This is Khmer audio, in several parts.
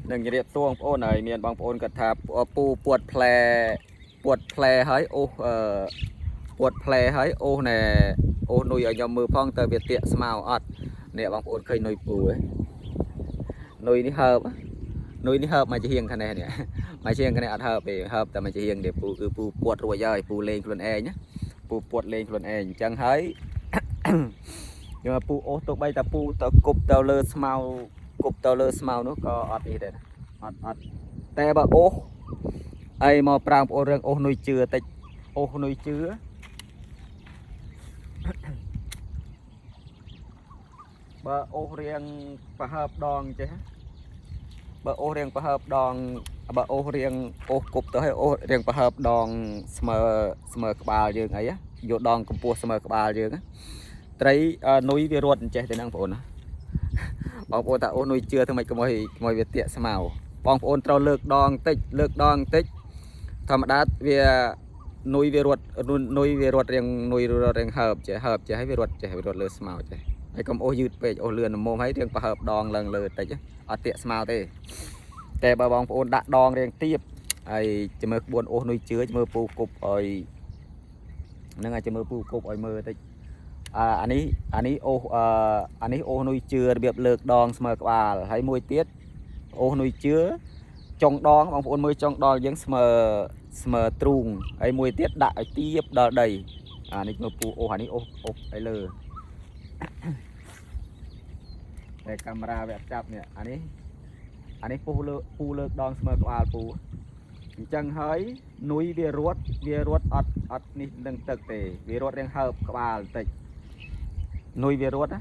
នឹងជម្រាបសួរបងប្អូនហើយមានបងប្អូនគាត់ថាពូពួតផ្លែពួតផ្លែហើយអូសអឺពួតផ្លែហើយអូសណែអូសនុយឲ្យខ្ញុំមើលផងតើវាតាកស្មៅអត់នេះបងប្អូនឃើញនុយពូហ៎នុយនេះហើបនុយនេះហើបមកជាហៀងខាងនេះនេះមកជាហៀងខាងនេះអត់ហើបទេហើបតែមកជាហៀងទេពូគឺពូពួតរួចហើយពូលេងខ្លួនឯងណាពូពួតលេងខ្លួនឯងអញ្ចឹងហើយ យកមកពូអូសទៅបីតាពូទៅគប់ទៅលើស្មៅគប់ទៅលើស្មៅនោះក៏អត់អីដែរណាអត់អត់តែបើអូសអីមកប្រាំងប្អូនរឿងអូសនុយជឿតិចអូសនុយជឿ បើអូសរៀងប្រហើបដងចេះបើអូសរៀងប្រហើបដងបើអូសរៀងអូសគប់ទៅឲ្យអូសរៀងប្រហើបដងស្មើស្មើក្បាលយើងអីយកដងកម្ពស់ស្មើក្បាលយើងណា ត្រីអឺនុយវារត់អញ្ចេះទៅហ្នឹងបងប្អូនណាបងប្អូនថាអូនុយជឿធ្វើម៉េចកុំឲ្យកុំឲ្យវាតាកស្មៅបងប្អូនត្រូវលើកដងតិចលើកដងតិចធម្មតាវានុយវារត់នុយវារត់រៀងនុយរត់រៀងហើបចេះហើបចេះហើយវារត់ចេះវារត់លើស្មៅចេះហើយកុំអូសយឺតពេកអូសលឿនល្មមហើយរៀងប្រហើបដងឡើងលើតិចអត់តាកស្មៅទេតែបើបងប្អូនដាក់ដងរៀងទៀបហើយចាំមើលក្បួនអូសនុយជឿចាំមើលពូគប់ឲ្យហ្នឹងហើយចាំមើលពូគប់ឲ្យមើលតិច អាអានេះអានេះអូសអឺអានេះអូសនុយជឿរបៀបលើកដងស្មើក្បាលហើយមួយទៀតអូសនុយជឿចុងដងបងប្អូនមើលចុងដងយើងស្មើស្មើទ្រូងហើយមួយទៀតដាក់ឲ្យទៀបដល់ដីអានេះមើលពូអូសអានេះអូសអូសឲ្យលើ តែកាមេរ៉ាវាអត់ចាប់នេះអានេះអានេះពូលើកពូលើកដងស្មើក្បាលពូអញ្ចឹងហើយនុយវារត់វារត់អត់អត់នេះនឹងទឹកទេវារត់រៀងហើបក្បាលបន្តិច នុយវារត់ណា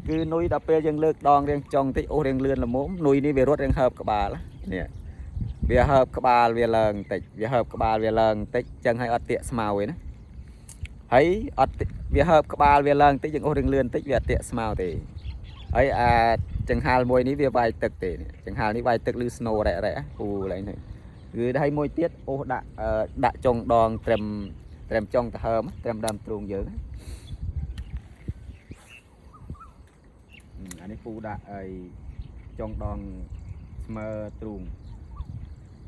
គឺនុយដល់ពេលយើងលើកដងរៀងចុងតិចអូសរៀងលឿនល្មមនុយនេះវារត់រៀងហើបក្បាលនេះវាហើបក្បាលវាឡើងតិចវាហើបក្បាលវាឡើងតិចចឹងហើយអត់តាកស្មៅទេណាហើយអត់វាហើបក្បាលវាឡើងតិចយើងអូសរៀងលឿនតិចវាអត់តាកស្មៅទេហើយអាចចង្ហាលមួយនេះវាវាយទឹកទេនេះចង្ហាលនេះវាយទឹកឬ snow រ៉ែរ៉ែពូឡើងនេះគឺហើយមួយទៀតអូសដាក់ដាក់ចុងដងត្រឹមត្រឹមចុងទៅហើមត្រឹមដើមទ្រូងយើងណា អានេះពូដាក់អីចុងដងស្មើទ្រូង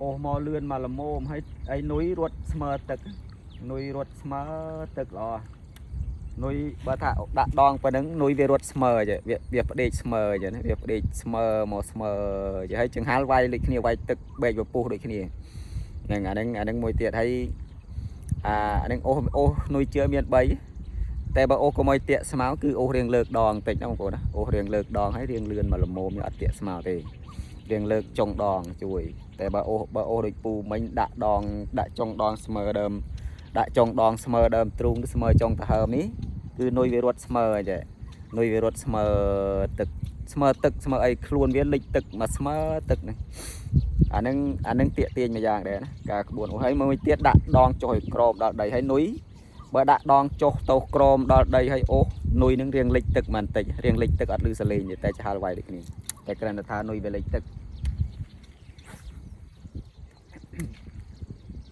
អូសមកលឿនមកល្មមហើយអីនុយរត់ស្មើទឹកនុយរត់ស្មើទឹកល្អនុយបើថាដាក់ដងប៉ុណ្ណឹងនុយវារត់ស្មើចេះវាវាផ្ដេកស្មើចេះណាវាផ្ដេកស្មើមកស្មើចេះហើយចង្ហាល់វាយដូចគ្នាវាយទឹកបែកពពុះដូចគ្នាហ្នឹងអាហ្នឹងអាហ្នឹងមួយទៀតហើយអាអាហ្នឹងអូសអូសនុយជឿមាន3 តែបើអូសកុំឲ្យតាកស្មៅគឺអូសរៀងលើកដងតិចណាបងប្អូនណាអូសរៀងលើកដងហើយរៀងលឿនមកល្មមនេះអត់តាកស្មៅទេរៀងលើកចុងដងជួយតែបើអូសបើអូសដូចពូមិញដាក់ដងដាក់ចុងដងស្មើដើមដាក់ចុងដងស្មើដើមទ្រូងស្មើចុងទៅហើមនេះគឺនុយវារត់ស្មើអញ្ចឹងនុយវារត់ស្មើទឹកស្មើទឹកស្មើអីខ្លួនវាលិចទឹកមកស្មើទឹកហ្នឹងអាហ្នឹងអាហ្នឹងតាកទាញមួយយ៉ាងដែរណាការក្បួនអូសហើយមួយទៀតដាក់ដងចុះឲ្យក្រោមដល់ដីហើយនុយ បើដាក់ដងចុះទៅក្រោមដល់ដីហើយអូសនុយនឹងរៀងលិចទឹកបន្តិចរៀងលិចទឹកអត់លឺសលេងទេតែឆាលវាយដូចគ្នាតែគ្រាន់តែថានុយវាលិចទឹក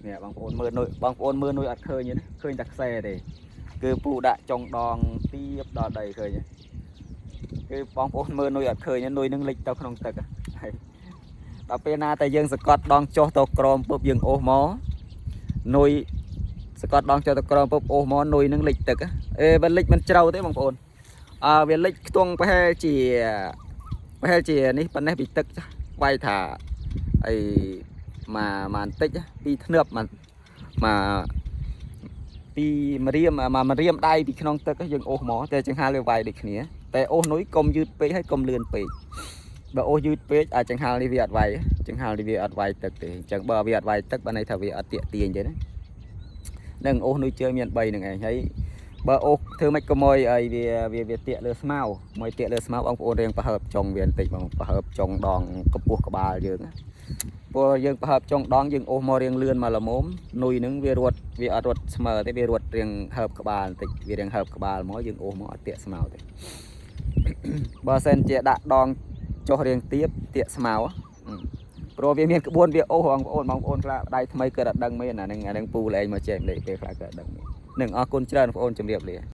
នេះបងប្អូនមើលនុយបងប្អូនមើលនុយអត់ឃើញទេណាឃើញតែខ្សែទេគឺពូដាក់ចុងដងទៀបដល់ដីឃើញទេគឺបងប្អូនមើលនុយអត់ឃើញទេនុយនឹងលិចទៅក្នុងទឹកហើយដល់ពេលណាតែយើងសកត់ដងចុះទៅក្រោមពុបយើងអូសមកនុយ សកត់ដងចុះទៅក្រោមពុបអូសមកនុយនឹងលិចទឹកអេបើលិចមិនជ្រៅទេបងប្អូនអើវាលិចខ្ទង់ប្រហែលជាប្រហែលជានេះប៉ុណ្ណេះពីទឹកចាស់វាយថាអីមកមកបន្តិចពីធ្នើបមកមកពីម្រាមមកម្រាមដៃពីក្នុងទឹកយើងអូសមកតែចង្ហាលវាវាយដូចគ្នាតែអូសនុយកុំយឺតពេកហើយកុំលឿនពេកបើអូសយឺតពេកអាចង្ហាលនេះវាអត់វាយចង្ហាលនេះវាអត់វាយទឹកទេអញ្ចឹងបើវាអត់វាយទឹកបើន័យថាវាអត់តាកទាញទេណា នឹងអូសនុយជើមាន3ហ្នឹងឯងហើយបើអូសធ្វើម៉េចក៏មកឲ្យវាវាវាតាកលើស្មៅមកតាកលើស្មៅបងប្អូនរៀងប្រហើបចុងវាបន្តិចបងប្រហើបចុងដងកម្ពស់ក្បាលយើងណាព្រោះយើងប្រហើបចុងដងយើងអូសមករៀងលឿនមកល្មមនុយហ្នឹងវារត់វាអត់រត់ស្មើទេវារត់រៀងហើបក្បាលបន្តិចវារៀងហើបក្បាលមកយើងអូសមកអត់តាកស្មៅទេ បើសិនជាដាក់ដងចុះរៀងទៀបតាកស្មៅព្រោះវាមានក្បួនវាអូសបងប្អូនបងប្អូនខ្លះដៃថ្មីក៏អត់ដឹងមែនអានឹងអានឹងពូលែងមកចែកលេខពេលខ្លះក៏អត់ដឹងមែននឹងអរគុណច្រើនបងប្អូនជម្រាបលា។